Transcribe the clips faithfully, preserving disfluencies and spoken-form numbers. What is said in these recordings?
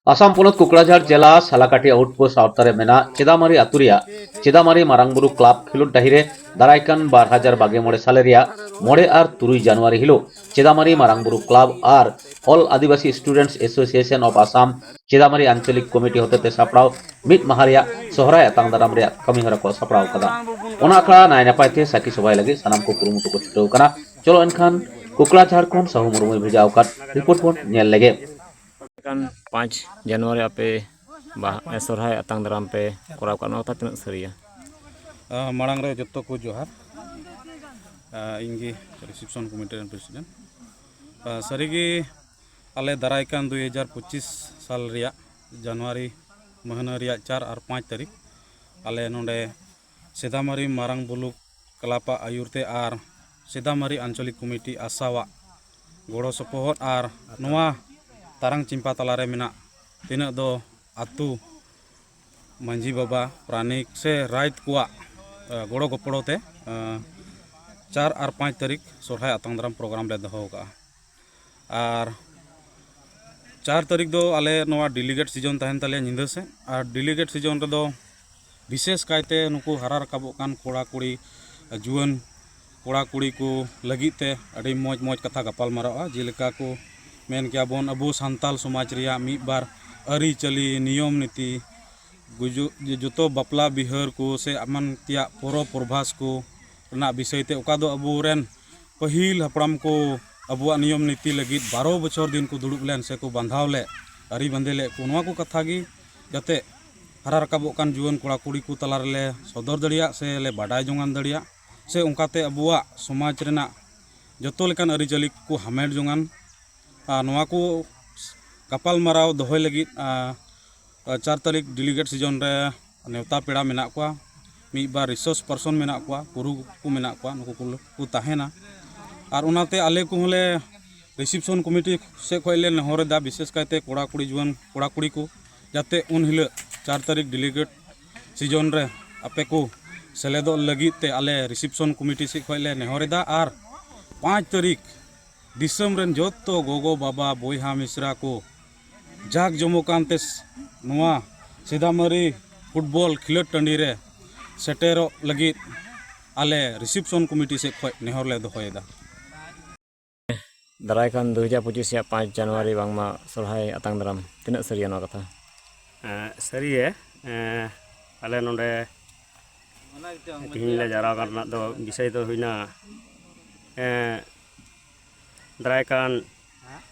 ᱟᱥᱟᱢ ᱯᱚᱱᱚᱛ ᱠᱩᱠᱲᱟᱡᱷᱟᱲ ᱡᱮᱞᱟ ᱥᱟᱞᱟᱠᱟᱴᱤ ᱟᱣᱩᱴᱯᱳᱥᱴ ᱟᱣᱛᱟ ᱨᱮ ᱢᱮᱱᱟᱜ ᱪᱮᱫᱟᱢᱟᱨᱤ ᱟᱹᱛᱩ ᱨᱮᱭᱟᱜ ᱪᱮᱫᱟᱢᱟᱨᱤ ᱢᱟᱨᱟᱝ ᱵᱩᱨᱩ ᱠᱞᱟᱵᱽ ᱠᱷᱮᱞᱳᱰ ᱰᱟᱹᱦᱤ ᱨᱮ ᱫᱟᱨᱟᱭ ᱠᱟᱱ ᱵᱟᱨ ᱦᱟᱡᱟᱨ ᱵᱟᱜᱮ ᱢᱚᱬᱮ ᱥᱟᱞᱮ ᱨᱮᱭᱟᱜ ᱢᱚᱬᱮ ᱟᱨ ᱛᱩᱨᱩᱭ ᱡᱟᱱᱩᱣᱟᱨᱤ ᱦᱤᱞᱳᱜ ᱪᱮᱫᱟᱢᱟᱨᱤ ᱢᱟᱨᱟᱝ ᱵᱩᱨᱩ ᱠᱞᱟᱵᱽ ᱟᱨ All Adivasi Students Association of Assam ᱪᱮᱫᱟᱢᱟᱨᱤ ᱟᱧᱪᱚᱞᱤᱠ ᱠᱚᱢᱤᱴᱤ ᱦᱚᱛᱮᱛᱮ ᱥᱟᱯᱲᱟᱣ ᱢᱤᱫ ᱢᱟᱦᱟ ᱨᱮᱭᱟᱜ ᱥᱚᱦᱨᱟᱭ ᱟᱛᱟᱝ ᱫᱟᱨᱟᱢ ᱨᱮᱭᱟᱜ ᱠᱟᱹᱢᱤ ᱦᱚᱨᱟ ᱠᱚ ᱥᱟᱯᱲᱟᱣ ᱟᱠᱟᱫᱟ᱾ ᱚᱱᱟ ᱟᱠᱷᱲᱟ ᱱᱟᱭ ᱱᱟᱯᱟᱭ ᱛᱮ ᱥᱟᱹᱠᱷᱤ ᱥᱚᱵᱷᱟᱭ ᱞᱟᱹᱜᱤᱫ ᱥᱟᱱᱟᱢ ᱠᱚ ᱠᱩᱨᱩᱢᱩᱴᱩ ᱠᱚ ᱪᱷᱩᱴᱟᱹᱣ ᱟᱠᱟᱱᱟ᱾ ᱪᱚᱞᱚ ᱮᱱᱠᱷᱟᱱ ᱠᱩᱠᱲᱟ ᱡᱷᱟᱲ ᱠᱷᱚᱱ ᱥᱟᱦᱩ ᱢᱩᱨᱢᱩᱭ ᱵᱷᱮᱡᱟ ᱟᱠᱟᱫ ᱨᱤᱯᱳᱨᱴ ᱵᱚᱱ ᱧᱮᱞ ᱞᱮᱜᱮ᱾ ᱠᱟᱱ ᱯᱟᱸᱪ ᱡᱟᱱᱩᱣᱟᱨᱤ ᱟᱯᱮ ᱵᱟᱦᱟ, ᱥᱚᱨᱦᱟᱭ ᱟᱛᱟᱝ ᱫᱟᱨᱟᱢ ᱯᱮ ᱠᱚᱨᱟᱣ ᱠᱟᱜ, ᱱᱚᱣᱟ ᱠᱟᱛᱷᱟ ᱛᱤᱱᱟᱹᱜ ᱥᱟᱹᱨᱤᱭᱟ? ᱟᱸ, ᱢᱟᱲᱟᱝ ᱨᱮ ᱡᱚᱛᱚ ᱠᱚ ᱡᱚᱦᱟᱨ᱾ ᱟᱸ, ᱤᱧ ᱜᱮ ᱨᱤᱥᱮᱯᱥᱚᱱ ᱠᱚᱢᱤᱴᱤ ᱨᱮᱱ ᱯᱨᱮᱥᱤᱰᱮᱱᱴ᱾ ᱟᱸ, ᱥᱟᱹᱨᱤᱜᱮ ᱟᱞᱮ ᱫᱟᱨᱟᱭ ᱠᱟᱱ ᱫᱩᱭ ᱦᱟᱡᱟᱨ ᱯᱚᱸᱪᱤᱥ ᱥᱟᱞ ᱨᱮᱭᱟᱜ ᱡᱟᱱᱩᱣᱟᱨᱤ ᱢᱟᱹᱦᱱᱟᱹ ᱨᱮᱭᱟᱜ ᱪᱟᱨ ᱟᱨ ᱯᱟᱸᱪ ᱛᱟᱹᱨᱤᱠᱷ ᱟᱞᱮ ᱱᱚᱰᱮ ᱥᱮᱫᱟᱢᱟᱨᱤ ᱢᱟᱨᱟᱝ ᱵᱩᱞᱩᱠ ᱠᱞᱟᱵᱽ ᱟᱜ ᱟᱹᱭᱩᱨ ᱛᱮ ᱟᱨ ᱥᱮᱫᱟᱢᱟᱨᱤ ᱟᱧᱪᱚᱞᱤᱠ ᱠᱚᱢᱤᱴᱤ ᱟᱥᱟᱣᱟᱜ ᱜᱚᱲᱚ ᱥᱚᱯᱚᱦᱚᱫ ᱟᱨ ᱱᱚᱣᱟ ᱛᱟᱨᱟᱝ ᱪᱤᱢᱯᱟ ᱛᱟᱞᱟ ᱨᱮ ᱢᱮᱱᱟᱜ ᱛᱤᱱᱟᱹᱜ ᱫᱚ ᱟᱹᱛᱩ ᱢᱟᱹᱡᱷᱤ ᱵᱟᱵᱟ, ᱯᱟᱨᱟᱱᱤᱠ ᱥᱮ ᱨᱟᱭᱛ ᱠᱚᱣᱟᱜ, ᱮ, ᱜᱚᱲᱚ ᱜᱚᱯᱚᱲᱚ ᱛᱮ, ᱮ, ᱪᱟᱨ ᱟᱨ ᱯᱟᱸᱪ ᱛᱟᱹᱨᱤᱠᱷ ᱥᱚᱨᱦᱟᱭ ᱟᱛᱟᱝ ᱫᱟᱨᱟᱢ ᱯᱨᱳᱜᱨᱟᱢ ᱞᱮ ᱫᱚᱦᱚ ᱟᱠᱟᱫᱼᱟ᱾ ᱟᱨ ᱪᱟᱨ ᱛᱟᱹᱨᱤᱠᱷ ᱫᱚ ᱟᱞᱮ ᱱᱚᱣᱟ ᱰᱮᱞᱤᱜᱮᱴ ᱥᱤᱡᱚᱱ ᱛᱟᱦᱮᱱ ᱛᱟᱞᱮᱭᱟ ᱧᱤᱫᱟᱹ ᱥᱮᱫ᱾ ᱟᱨ ᱰᱮᱞᱤᱜᱮᱴ ᱥᱤᱡᱚᱱ ᱨᱮᱫᱚ ᱵᱤᱥᱮᱥ ᱠᱟᱭᱛᱮ ᱱᱩᱠᱩ ᱦᱟᱨᱟ ᱨᱟᱠᱟᱵᱚᱜ ᱠᱟᱱ ᱠᱚᱲᱟ ᱠᱩᱲᱤ, ᱡᱩᱣᱟᱹᱱ ᱠᱚᱲᱟ ᱠᱩᱲᱤ ᱠᱚ ᱞᱟᱹᱜᱤᱫ ᱛᱮ ᱟᱹᱰᱤ ᱢᱚᱡᱽ ᱢᱚᱡᱽ ᱠᱟᱛᱷᱟ ᱜᱟᱯᱟᱞ ᱢᱟᱨᱟᱜᱼᱟ᱾ ᱡᱮᱞᱮᱠᱟ ᱠᱚ ᱢᱮᱱ ᱠᱮᱭᱟ ᱵᱚᱱ, ᱟᱵᱚ ᱥᱟᱱᱛᱟᱞ ᱥᱚᱢᱟᱡᱽ ᱨᱮᱭᱟᱜ ᱢᱤᱫ ᱵᱟᱨ ᱟᱹᱨᱤᱪᱟᱹᱞᱤ, ᱱᱤᱭᱚᱢ ᱱᱤᱛᱤ, ᱜᱩᱡᱩᱜ, ᱡᱚᱛᱚ ᱵᱟᱯᱞᱟ ᱵᱤᱦᱟᱹᱨ ᱠᱚ ᱥᱮ ᱮᱢᱟᱱ ᱛᱮᱭᱟᱜ ᱯᱚᱨᱚᱵᱽ ᱯᱚᱨᱵᱷᱟᱥ ᱠᱚ ᱨᱮᱱᱟᱜ ᱵᱤᱥᱚᱭ ᱛᱮ, ᱚᱠᱟ ᱫᱚ ᱟᱵᱚᱨᱮᱱ ᱯᱟᱹᱦᱤᱞ ᱦᱟᱯᱲᱟᱢ ᱠᱚ ᱟᱵᱚᱣᱟᱜ ᱱᱤᱭᱚᱢ ᱱᱤᱛᱤ ᱞᱟᱹᱜᱤᱫ ᱵᱟᱨᱚ ᱵᱚᱪᱷᱚᱨ ᱫᱤᱱ ᱠᱚ ᱫᱩᱲᱩᱵ ᱞᱮᱱ ᱥᱮ ᱠᱚ ᱵᱟᱸᱫᱷᱟᱣ ᱞᱮᱫ, ᱟᱹᱨᱤ ᱵᱟᱸᱫᱮ ᱞᱮᱫ ᱠᱚ, ᱱᱚᱣᱟ ᱠᱚ ᱠᱟᱛᱷᱟ ᱜᱮ ᱡᱟᱛᱮ ᱦᱟᱨᱟ ᱨᱟᱠᱟᱵᱚᱜ ᱠᱟᱱ ᱡᱩᱣᱟᱹᱱ ᱠᱚᱲᱟ ᱠᱩᱲᱤ ᱠᱚ ᱛᱟᱞᱟ ᱨᱮᱞᱮ ᱥᱚᱫᱚᱨ ᱫᱟᱲᱮᱭᱟᱜ ᱥᱮ ᱞᱮ ᱵᱟᱰᱟᱭ ᱡᱚᱝᱟᱱ ᱫᱟᱲᱮᱭᱟᱜ, ᱥᱮ ᱚᱱᱠᱟᱛᱮ ᱟᱵᱚᱣᱟᱜ ᱥᱚᱢᱟᱡᱽ ᱨᱮᱱᱟᱜ ᱡᱚᱛᱚ ᱞᱮᱠᱟᱱ ᱟᱹᱨᱤᱪᱟᱹᱞᱤ ᱠᱚ ᱦᱟᱢᱮᱴ ᱡᱚᱝᱟᱱ᱾ ᱟᱨ ᱱᱚᱣᱟ ᱠᱚ ᱜᱟᱯᱟᱞ ᱢᱟᱨᱟᱣ ᱫᱚᱦᱚᱭ ᱞᱟᱹᱜᱤᱫ, ᱟᱨ ᱪᱟᱨ ᱛᱟᱹᱨᱤᱠᱷ ᱰᱮᱞᱤᱜᱮᱴ ᱥᱤᱡᱚᱱ ᱨᱮ ᱱᱮᱣᱛᱟ ᱯᱮᱲᱟ ᱢᱮᱱᱟᱜ ᱠᱚᱣᱟ, ᱢᱤᱫ ᱵᱟᱨ ᱨᱤᱥᱳᱨᱥ ᱯᱟᱨᱥᱚᱱ ᱢᱮᱱᱟᱜ ᱠᱚᱣᱟ, ᱜᱩᱨᱩ ᱠᱚ ᱢᱮᱱᱟᱜ ᱠᱚᱣᱟ, ᱱᱩᱠᱩ ᱠᱚ, ᱠᱚ ᱛᱟᱦᱮᱱᱟ᱾ ᱟᱨ ᱚᱱᱟᱛᱮ ᱟᱞᱮ ᱠᱚᱦᱚᱸ ᱞᱮ ᱨᱤᱥᱮᱯᱥᱚᱱ ᱠᱚᱢᱤᱴᱤ ᱥᱮᱫ ᱠᱷᱚᱱ ᱞᱮ ᱱᱮᱦᱚᱨ ᱮᱫᱟ, ᱵᱤᱥᱮᱥ ᱠᱟᱭᱛᱮ ᱠᱚᱲᱟ ᱠᱩᱲᱤ, ᱡᱩᱣᱟᱹᱱ ᱠᱚᱲᱟ ᱠᱩᱲᱤ ᱠᱚ, ᱡᱟᱛᱮ ᱩᱱ ᱦᱤᱞᱳᱜ ᱪᱟᱨ ᱛᱟᱹᱨᱤᱠᱷ ᱰᱮᱞᱤᱜᱮᱴ ᱥᱤᱡᱚᱱ ᱨᱮ ᱟᱯᱮ ᱠᱚ ᱥᱮᱞᱮᱫᱚᱜ ᱞᱟᱹᱜᱤᱫ ᱛᱮ ᱟᱞᱮ ᱨᱤᱥᱮᱯᱥᱚᱱ ᱠᱚᱢᱤᱴᱤ ᱥᱮᱫ ᱠᱷᱚᱱ ᱞᱮ ᱱᱮᱦᱚᱨ ᱮᱫᱟ᱾ ᱟᱨ ᱯᱟᱸᱪ ᱛᱟᱹᱨᱤᱠᱷ ᱫᱤᱥᱚᱢ ᱨᱮᱱ ᱡᱚᱛᱚ ᱜᱚᱜᱚ ᱵᱟᱵᱟ ᱵᱚᱭᱦᱟ ᱢᱤᱥᱨᱟ ᱠᱚ ᱡᱟᱠ ᱡᱚᱢᱚᱠ ᱟᱱᱛᱮ ᱱᱚᱣᱟ ᱥᱤᱫᱟᱢᱟᱹᱨᱤ ᱯᱷᱩᱴᱵᱚᱞ ᱠᱷᱮᱞᱳᱰ ᱴᱟᱺᱰᱤ ᱨᱮ ᱥᱮᱴᱮᱨᱚᱜ ᱞᱟᱹᱜᱤᱫ ᱟᱞᱮ ᱨᱤᱥᱮᱯᱥᱚᱱ ᱠᱚᱢᱤᱴᱤ ᱥᱮᱫ ᱠᱷᱚᱱ ᱱᱮᱦᱚᱨ ᱞᱮ ᱫᱚᱦᱚᱭᱮᱫᱟ᱾ ᱫᱟᱨᱟᱭ ᱠᱟᱱ ᱫᱩ ᱦᱟᱡᱟᱨ ᱯᱚᱸᱪᱤᱥ ᱨᱮᱭᱟᱜ ᱯᱟᱸᱪ ᱡᱟᱱᱩᱣᱟᱨᱤ ᱵᱟᱝᱢᱟ ᱥᱚᱨᱦᱟᱭ ᱟᱛᱟᱝ ᱫᱟᱨᱟᱢ, ᱛᱤᱱᱟᱹᱜ ᱥᱟᱹᱨᱤᱭᱟ ᱱᱚᱣᱟ ᱠᱟᱛᱷᱟ? ᱮᱸ, ᱥᱟᱹᱨᱤᱜᱮ, ᱮᱸ, ᱟᱞᱮ ᱱᱚᱰᱮ ᱛᱮᱦᱮᱧ ᱞᱮ ᱡᱟᱣᱨᱟ ᱟᱠᱟᱱ ᱨᱮᱱᱟᱜ ᱫᱚ ᱵᱤᱥᱚᱭ ᱫᱚ ᱦᱩᱭᱱᱟ, ᱮᱸ, ᱫᱟᱨᱟᱭ ᱠᱟᱱ,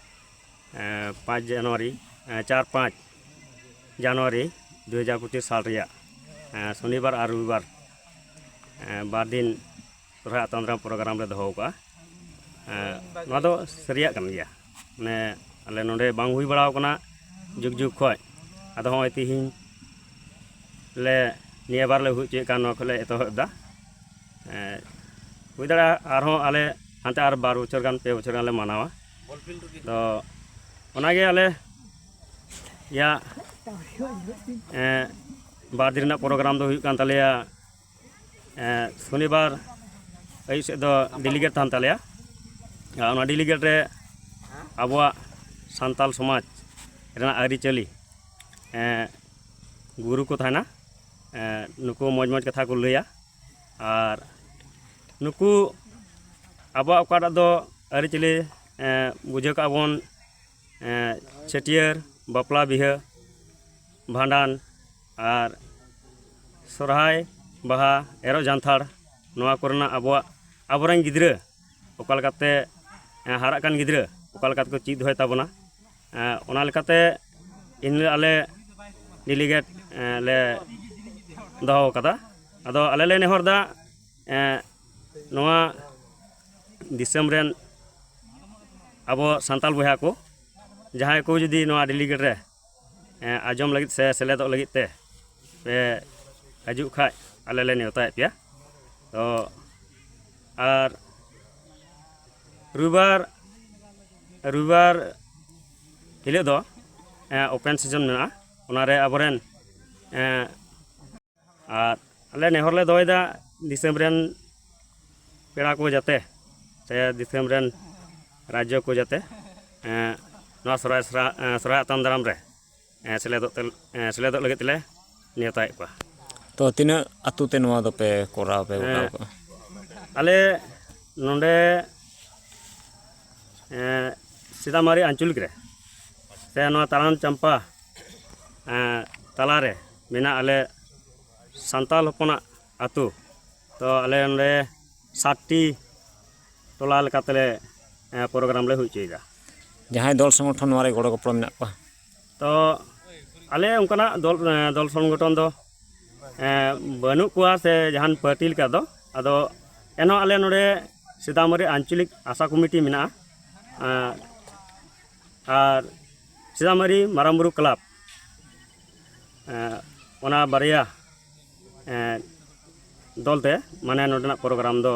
ᱮᱸ, ᱯᱟᱸᱪ ᱡᱟᱱᱩᱣᱟᱨᱤ, ᱮᱸ, ᱪᱟᱨ ᱯᱟᱸᱪ ᱡᱟᱱᱩᱣᱟᱨᱤ ᱫᱩ ᱦᱟᱡᱟᱨ ᱯᱚᱸᱪᱤᱥ ᱥᱟᱞ ᱨᱮᱭᱟᱜ, ᱮᱸ, ᱥᱚᱱᱤᱵᱟᱨ ᱟᱨ ᱨᱚᱵᱤᱵᱟᱨ, ᱮᱸ, ᱵᱟᱨ ᱫᱤᱱ ᱥᱚᱨᱦᱟᱭ ᱟᱛᱟᱝ ᱫᱟᱨᱟᱢ ᱯᱨᱳᱜᱨᱟᱢ ᱞᱮ ᱫᱚᱦᱚ ᱟᱠᱟᱫᱼᱟ᱾ ᱮᱸ, ᱱᱚᱣᱟ ᱫᱚ ᱥᱟᱹᱨᱤᱭᱟᱜ ᱠᱟᱱ ᱜᱮᱭᱟ, ᱢᱟᱱᱮ ᱟᱞᱮ ᱱᱚᱰᱮ ᱵᱟᱝ ᱦᱩᱭ ᱵᱟᱲᱟᱣ ᱠᱟᱱᱟ ᱡᱩᱜᱽ ᱡᱩᱜᱽ ᱠᱷᱚᱱ᱾ ᱟᱫᱚ ᱦᱚᱸᱜᱼᱚᱭ ᱛᱤᱦᱤᱧ ᱞᱮ ᱱᱤᱭᱟᱹ ᱵᱟᱨ ᱞᱮ ᱦᱩᱭ ᱦᱚᱪᱚᱭᱮᱫ ᱠᱟᱱ, ᱱᱚᱣᱟ ᱠᱷᱚᱱ ᱞᱮ ᱮᱛᱚᱦᱚᱵ ᱮᱫᱟ᱾ ᱮᱸ, ᱦᱩᱭ ᱫᱟᱲᱮᱭᱟᱜᱼᱟ ᱟᱨᱦᱚᱸ ᱟᱞᱮ ᱦᱟᱱᱛᱮ ᱟᱨ ᱵᱟᱨ ᱵᱚᱪᱷᱚᱨ ᱜᱟᱱ, ᱯᱮ ᱵᱚᱪᱷᱚᱨ ᱜᱟᱱ ᱞᱮ ᱢᱟᱱᱟᱣᱟ᱾ ᱛᱚ ᱚᱱᱟᱜᱮ ᱟᱞᱮ ᱭᱟᱜ, ᱮᱸ, ᱵᱟᱨ ᱫᱤᱱ ᱨᱮᱱᱟᱜ ᱯᱨᱳᱜᱨᱟᱢ ᱫᱚ ᱦᱩᱭᱩᱜ ᱠᱟᱱ ᱛᱟᱞᱮᱭᱟ, ᱮᱸ, ᱥᱚᱱᱤᱵᱟᱨ ᱟᱹᱭᱩᱵ ᱥᱮᱫ ᱫᱚ ᱰᱮᱞᱤᱜᱮᱴ ᱛᱟᱦᱮᱱ ᱛᱟᱞᱮᱭᱟ᱾ ᱟᱨ ᱚᱱᱟ ᱰᱮᱞᱤᱜᱮᱴ ᱨᱮ ᱟᱵᱚᱣᱟᱜ ᱥᱟᱱᱛᱟᱞ ᱥᱚᱢᱟᱡᱽ ᱨᱮᱱᱟᱜ ᱟᱹᱨᱤᱪᱟᱹᱞᱤ, ᱮᱸ, ᱜᱩᱨᱩ ᱠᱚ ᱛᱟᱦᱮᱱᱟ᱾ ᱮᱸ, ᱱᱩᱠᱩ ᱢᱚᱡᱽ ᱢᱚᱡᱽ ᱠᱟᱛᱷᱟ ᱠᱚ ᱞᱟᱹᱭᱟ᱾ ᱟᱨ ᱱᱩᱠᱩ ᱟᱵᱚᱣᱟᱜ ᱚᱠᱟᱴᱟᱜ ᱫᱚ ᱟᱹᱨᱤᱪᱟᱹᱞᱤ, ᱮᱸ, ᱵᱩᱡᱷᱟᱹᱣ ᱠᱟᱜᱼᱟ ᱵᱚᱱ, ᱮᱸ, ᱪᱷᱟᱹᱴᱭᱟᱹᱨ, ᱵᱟᱯᱞᱟ ᱵᱤᱦᱟᱹ, ᱵᱷᱟᱸᱰᱟᱱ ᱟᱨ ᱥᱚᱨᱦᱟᱭ, ᱵᱟᱦᱟ, ᱮᱨᱚᱜ ᱡᱟᱱᱛᱷᱟᱲ, ᱱᱚᱣᱟ ᱠᱚᱨᱮᱱᱟᱜ ᱟᱵᱚᱣᱟᱜ, ᱟᱵᱚᱨᱮᱱ ᱜᱤᱫᱽᱨᱟᱹ ᱚᱠᱟ ᱞᱮᱠᱟᱛᱮ, ᱮᱸ, ᱦᱟᱨᱟᱜ ᱠᱟᱱ ᱜᱤᱫᱽᱨᱟᱹ ᱚᱠᱟ ᱞᱮᱠᱟ ᱛᱮᱠᱚ ᱪᱮᱫ ᱫᱚᱦᱚᱭ ᱛᱟᱵᱚᱱᱟ, ᱮᱸ, ᱚᱱᱟ ᱞᱮᱠᱟᱛᱮ ᱤᱱᱦᱤᱞᱳᱜ ᱟᱞᱮ ᱰᱮᱞᱤᱜᱮᱴ, ᱮᱸ, ᱞᱮ ᱫᱚᱦᱚ ᱟᱠᱟᱫᱟ᱾ ᱟᱫᱚ ᱟᱞᱮ ᱞᱮ ᱱᱮᱦᱚᱨ ᱮᱫᱟ, ᱮᱸ, ᱱᱚᱣᱟ ᱫᱤᱥᱚᱢ ᱨᱮᱱ ᱟᱵᱚ ᱥᱟᱱᱛᱟᱲ ᱵᱚᱭᱦᱟ ᱠᱚ ᱡᱟᱦᱟᱸᱭ ᱠᱚ ᱡᱩᱫᱤ ᱱᱚᱣᱟ ᱰᱮᱞᱤᱜᱮᱴ ᱨᱮ, ᱮᱸ, ᱟᱸᱡᱚᱢ ᱞᱟᱹᱜᱤᱫ ᱥᱮ ᱥᱮᱞᱮᱫᱚᱜ ᱞᱟᱹᱜᱤᱫ ᱛᱮ ᱯᱮ ᱦᱤᱡᱩᱜ ᱠᱷᱟᱡ ᱟᱞᱮ ᱞᱮ ᱱᱮᱣᱛᱟᱭᱮᱫ ᱯᱮᱭᱟ᱾ ᱛᱚ ᱟᱨ ᱨᱚᱵᱤᱵᱟᱨ, ᱨᱚᱵᱤᱵᱟᱨ ᱦᱤᱞᱳᱜ ᱫᱚ, ᱮᱸ, ᱳᱯᱮᱱ ᱥᱮᱥᱚᱱ ᱢᱮᱱᱟᱜᱼᱟ᱾ ᱚᱱᱟᱨᱮ ᱟᱵᱚᱨᱮᱱ, ᱮᱸ, ᱟᱨ ᱟᱞᱮ ᱱᱮᱦᱚᱨ ᱞᱮ ᱫᱚᱦᱚᱭᱮᱫᱟ ᱫᱤᱥᱚᱢ ᱨᱮᱱ ᱯᱮᱲᱟ ᱠᱚ ᱡᱟᱛᱮ, ᱥᱮ ᱫᱤᱥᱚᱢ ᱨᱮᱱ ᱨᱟᱡᱽᱡᱚ ᱠᱚ ᱡᱟᱛᱮ, ᱮᱸ, ᱱᱚᱣᱟ ᱥᱚᱨᱦᱟᱭ ᱥᱚᱨᱦᱟᱭ ᱟᱛᱟᱝ ᱫᱟᱨᱟᱢ ᱨᱮ ᱥᱮᱞᱮᱫᱚᱜ ᱛᱮ ᱥᱮᱞᱮᱫᱚᱜ ᱞᱟᱹᱜᱤᱫ ᱛᱮᱞᱮ ᱱᱮᱣᱛᱟᱭᱮᱫ ᱠᱚᱣᱟ᱾ ᱛᱚ ᱛᱤᱱᱟᱹᱜ ᱟᱹᱛᱩ ᱛᱮ ᱱᱚᱣᱟ ᱫᱚᱯᱮ ᱠᱚᱨᱟᱣ ᱯᱮ ᱜᱚᱴᱟᱣ ᱠᱟᱜᱼᱟ? ᱟᱞᱮ ᱱᱚᱰᱮ ᱥᱤᱛᱟᱢᱟᱨᱤ ᱟᱧᱪᱚᱞᱤᱠ ᱨᱮ ᱥᱮ ᱱᱚᱣᱟ ᱛᱟᱲᱟᱢ ᱪᱟᱢᱯᱟ ᱛᱟᱞᱟᱨᱮ ᱢᱮᱱᱟᱜ ᱟᱞᱮ ᱥᱟᱱᱛᱟᱲ ᱦᱚᱯᱚᱱᱟᱜ ᱟᱹᱛᱩ᱾ ᱛᱚ ᱟᱞᱮ ᱱᱚᱰᱮ ᱥᱟᱛᱴᱤ ᱴᱚᱞᱟ ᱞᱮᱠᱟᱛᱮᱞᱮ ᱯᱨᱳᱜᱨᱟᱢ ᱞᱮ ᱦᱩᱭ ᱦᱚᱪᱚᱭᱮᱫᱟ᱾ ᱡᱟᱦᱟᱸᱭ ᱫᱚᱞ ᱥᱚᱝᱜᱚᱴᱷᱚᱱ ᱱᱚᱣᱟ ᱨᱮ ᱜᱚᱲᱚ ᱜᱚᱯᱚᱲᱚ ᱢᱮᱱᱟᱜ ᱠᱚᱣᱟ? ᱛᱚ ᱟᱞᱮ ᱚᱱᱠᱟᱱᱟᱜ ᱫᱚᱞ ᱫᱚᱞ ᱥᱚᱝᱜᱚᱴᱷᱚᱱ ᱫᱚ ᱵᱟᱹᱱᱩᱜ ᱠᱚᱣᱟ ᱥᱮ ᱡᱟᱦᱟᱱ ᱯᱟᱨᱴᱤ ᱞᱮᱠᱟ ᱫᱚ᱾ ᱟᱫᱚ ᱮᱱᱦᱚᱸ ᱟᱞᱮ ᱱᱚᱰᱮ ᱥᱤᱛᱟᱢᱟᱨᱤ ᱟᱧᱪᱚᱞᱤᱠ ᱟᱥᱟ ᱠᱚᱢᱤᱴᱤ ᱢᱮᱱᱟᱜᱼᱟ, ᱟᱨ ᱥᱤᱛᱟᱢᱟᱨᱤ ᱢᱟᱨᱟᱝ ᱵᱩᱨᱩ ᱠᱞᱟᱵᱽ, ᱚᱱᱟ ᱵᱟᱨᱭᱟ ᱫᱚᱞ ᱛᱮ ᱢᱟᱱᱮ ᱱᱚᱰᱮᱱᱟᱜ ᱯᱨᱳᱜᱨᱟᱢ ᱫᱚ